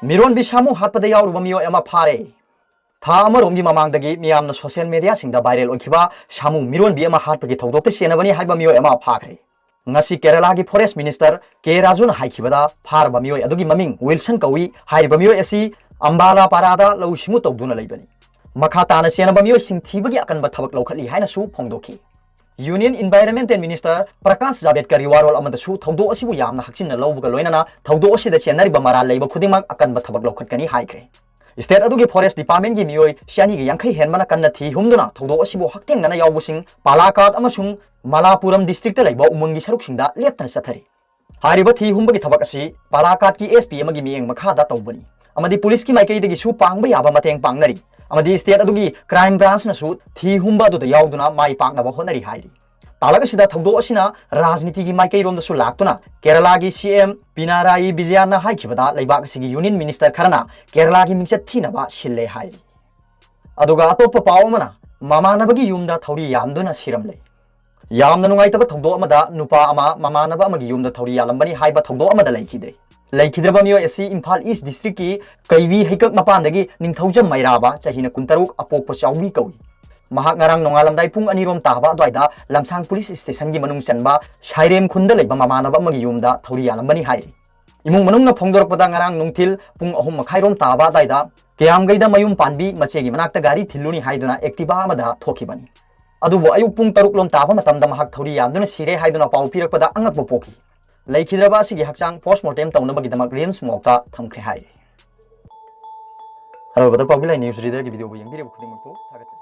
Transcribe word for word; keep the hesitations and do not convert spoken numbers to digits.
ꯃꯤꯔꯣꯟꯕꯤ ꯁꯥꯃꯨ ꯍꯥꯠꯄꯗ ꯌꯥꯎꯔꯨꯕ ꯃꯤꯑꯣꯏ ꯑꯃ ꯐꯥꯔꯦ꯫ ꯊꯥ ꯑꯃꯔꯣꯝꯒꯤ ꯃꯃꯥꯡꯗꯒꯤ ꯃꯤꯌꯥꯝꯅ social media ꯁꯤꯡꯗ viral ꯑꯣꯏꯈꯤꯕ ꯁꯥꯃꯨ ꯃꯤꯔꯣꯟꯕꯤ ꯑꯃ ꯍꯥꯠꯄꯒꯤ ꯊꯧꯗꯣꯛꯇ ꯆꯦꯟꯅꯕꯅꯤ ꯍꯥꯏꯕ ꯃꯤꯑꯣꯏ ꯑꯃ ꯐꯥꯈ꯭ꯔꯦ꯫ ꯉꯁꯤ ꯀꯦꯔꯂꯥꯒꯤ forest minister ꯀꯦ ꯔꯥꯖꯨꯅ ꯍꯥꯏꯈꯤꯕꯗ, ꯐꯥꯔꯕ ꯃꯤꯑꯣꯏ ꯑꯗꯨꯒꯤ ꯃꯃꯤꯡ ꯋꯤꯜꯁꯟ ꯀꯧꯏ꯫ ꯍꯥꯏꯔꯤꯕ ꯃꯤꯑꯣꯏ ꯑꯁꯤ ꯑꯝꯕꯥꯂꯥ ꯄꯥꯔꯥꯗ ꯂꯧꯎ ꯁꯤꯡꯎ ꯇꯧꯗꯨꯅ ꯂꯩꯕꯅꯤ꯫ ꯃꯈꯥ ꯇꯥꯅ ꯆꯦꯟꯅꯕ ꯃꯤꯑꯣꯏꯁꯤꯡ ꯊꯤꯕꯒꯤ ꯑꯀꯟꯕ ꯊꯕꯛ ꯂꯧꯈꯠꯂꯤ ꯍꯥꯏꯅꯁꯨ ꯐꯣꯡꯗꯣꯛꯈꯤ꯫ Union Environment Minister ꯄ꯭ꯔꯀꯥꯁ ꯖꯥꯕꯦꯗꯀꯔꯒꯤ ꯋꯥꯔꯣꯜ ꯑꯃꯗꯁꯨ ꯊꯧꯗꯣꯛ ꯑꯁꯤꯕꯨ ꯌꯥꯝꯅ ꯍꯛꯆꯤꯟꯅ ꯂꯧꯕꯒ ꯂꯣꯏꯅꯅ ꯊꯧꯗꯣꯛ ꯑꯁꯤꯗ ꯆꯦꯟꯅꯔꯤꯕ ꯃꯔꯥꯜ ꯂꯩꯕ ꯈꯨꯗꯤꯡꯃꯛ ꯑꯀꯟꯕ ꯊꯕꯛ ꯂꯧꯈꯠꯀꯅꯤ ꯍꯥꯏꯈ꯭ꯔꯦ꯫ State ꯑꯗꯨꯒꯤ forest department ꯒꯤ ꯃꯤꯑꯣꯏ ꯆꯅꯤꯒ ꯌꯥꯡꯈꯩ ꯍꯦꯟꯕꯅ ꯀꯟꯅ ꯊꯤ ꯍꯨꯝꯗꯨꯅ ꯊꯧꯗꯣꯛ ꯑꯁꯤꯕꯨ ꯍꯛꯊꯦꯡꯅꯅ ꯌꯥꯎꯕꯁꯤꯡ ꯄꯥꯂꯥꯀꯥꯠ ꯑꯃꯁꯨꯡ ꯃꯂꯥꯄꯨꯔꯝ district ꯇ ꯂꯩꯕ ꯎꯃꯪꯒꯤ ꯁꯔꯨꯛꯁꯤꯡꯗ ꯂꯦꯞꯇꯅ ꯆꯠꯊꯔꯤ꯫ ꯍꯥꯏꯔꯤꯕ ꯊꯤ ꯍꯨꯝꯕꯒꯤ ꯊꯕꯛ ꯑꯁꯤ ꯄꯥꯂꯥꯀꯥꯠꯀꯤ S P ꯑꯃꯒꯤ ꯃꯤꯠꯌꯦꯡ ꯃꯈꯥꯗ ꯇꯧꯕꯅꯤ ꯑꯃꯗꯤ police ꯀꯤ ꯃꯥꯏꯀꯩꯗꯒꯤꯁꯨ ꯄꯥꯡꯕ ꯌꯥꯕ ꯃꯇꯦꯡ ꯄꯥꯡꯅꯔꯤ ꯑꯃꯗꯤ state ꯑꯗꯨꯒꯤ crime branch ꯅꯁꯨ ꯊꯤ ꯍꯨꯝꯕ ꯑꯗꯨꯗ ꯌꯥꯎꯗꯨꯅ ꯃꯥꯏ ꯄꯥꯛꯅꯕ ꯍꯣꯠꯅꯔꯤ ꯍꯥꯏꯔꯤ꯫ ꯇꯥꯂꯛ ꯑꯁꯤꯗ ꯊꯧꯗꯣꯛ ꯑꯁꯤꯅ ꯔꯥꯖꯅꯤꯇꯤꯒꯤ ꯃꯥꯏꯀꯩꯔꯣꯝꯗꯁꯨ ꯂꯥꯛꯇꯨꯅ ꯀꯦꯔꯂꯥꯒꯤ C M ꯄꯤꯅꯥꯔꯥꯌꯤ ꯕꯤꯖꯌꯟꯅ ꯍꯥꯏꯈꯤꯕꯗ ꯂꯩꯕꯥꯛ ꯑꯁꯤꯒꯤ union minister ꯈꯔꯅ ꯀꯦꯔꯂꯥꯒꯤ ꯃꯤꯡꯆꯠ ꯊꯤꯅꯕ ꯁꯤꯜꯂꯦ ꯍꯥꯏꯔꯤ꯫ ꯑꯗꯨꯒ ꯑꯇꯣꯞꯄ ꯄꯥꯎ ꯑꯃꯅ ꯃꯃꯥꯟꯅꯕꯒꯤ ꯌꯨꯝꯗ ꯊꯧꯔꯤ ꯌꯥꯟꯗꯨꯅ ꯁꯤꯔꯝꯂꯦ꯫ ꯌꯥꯝꯅ ꯅꯨꯡꯉꯥꯏꯇꯕ ꯊꯧꯗꯣꯛ ꯑꯃꯗ ꯅꯨꯄꯥ ꯑꯃ ꯃꯃꯥꯟꯅꯕ ꯑꯃꯒꯤ ꯌꯨꯝꯗ ꯊꯧꯔꯤ ꯌꯥꯜꯂꯝꯕꯅꯤ ꯍꯥꯏꯕ ꯊꯧꯗꯣꯛ ꯑꯃꯗ ꯂꯩꯈꯤꯗ꯭ꯔꯦ꯫ ꯂꯩꯈꯤꯗ꯭ꯔꯕ ꯃꯤꯑꯣꯏ ꯑꯁꯤ ꯏꯝꯐꯥꯜ East district ꯀꯤ ꯀꯩꯕꯤ ꯍꯩꯀꯛ ꯃꯄꯥꯟꯗꯒꯤ ꯅꯤꯡꯊꯧꯖꯝ ꯃꯩꯔꯥꯕ, ꯆꯍꯤꯅ ꯀꯨꯟꯇꯔꯨꯛ, ꯑꯄꯣꯛꯄ ꯆꯥꯎꯕꯤ ꯀꯧꯏ꯫ ꯃꯍꯥꯛ ꯉꯔꯥꯡ ꯅꯣꯡꯉꯥꯜꯂꯝꯗꯥꯏ ꯄꯨꯡ ꯑꯅꯤꯔꯣꯝ ꯇꯥꯕ ꯑꯗꯨꯋꯥꯏꯗ ꯂꯝꯁꯥꯡ police station ꯒꯤ ꯃꯅꯨꯡ ꯆꯟꯕ ꯁꯥꯏꯔꯦꯝ ꯈꯨꯟꯗ ꯂꯩꯕ ꯃꯃꯥꯟꯅꯕ ꯑꯃꯒꯤ ꯌꯨꯝꯗ ꯊꯧꯔꯤ ꯌꯥꯜꯂꯝꯕꯅꯤ ꯍꯥꯏꯔꯤ꯫ ꯏꯃꯨꯡ ꯃꯅꯨꯡꯅ ꯐꯣꯡꯗꯣꯔꯛꯄꯗ ꯉꯔꯥꯡ ꯅꯨꯡꯊꯤꯜ ꯄꯨꯡ ꯑꯍꯨꯝ ꯃꯈꯥꯏꯔꯣꯝ ꯇꯥꯕ ꯑꯗꯨꯋꯥꯏꯗ ꯀꯌꯥꯝꯒꯩꯗ ꯃꯌꯨꯝ ꯄꯥꯟꯕꯤ ꯃꯆꯦꯒꯤ ꯃꯅꯥꯛꯇ ꯒꯥꯔꯤ ꯊꯤꯜꯂꯨꯅꯤ ꯍꯥꯏꯗꯨꯅ Activa ꯑꯃꯗ ꯊꯣꯛꯈꯤꯕꯅꯤ꯫ ꯑꯗꯨꯕꯨ ꯑꯌꯨꯛ ꯄꯨꯡ ꯇꯔꯨꯛ ꯂꯣꯝ ꯇꯥꯕ ꯃꯇꯝꯗ ꯃꯍꯥꯛ ꯊꯧꯔꯤ ꯌꯥꯟꯗꯨꯅ ꯁꯤꯔꯦ ꯍꯥꯏꯗꯨꯅ ꯄꯥꯎ ꯄꯤꯔꯛꯄꯗ ꯑꯉꯛꯄ ꯄꯣꯛꯈꯤ꯫ ꯂꯩꯈꯤꯗ꯭ꯔꯕ ꯑꯁꯤꯒꯤ ꯍꯛꯆꯥꯡ post mortem ꯇꯧꯅꯕꯒꯤꯗꯃꯛ RIMS morgue ꯇ ꯊꯝꯈ꯭ꯔꯦ ꯍꯥꯏꯔꯤ꯫ ꯑꯔꯣꯏꯕꯗ ꯄꯥꯎꯕꯤ ꯂꯥꯏ news reader ꯒꯤ video ꯕꯨ ꯌꯦꯡꯕꯤꯔꯤꯕ ꯈꯨꯗꯤꯡꯃꯛꯄꯨ ꯊꯥꯒꯠꯆꯔꯤ꯫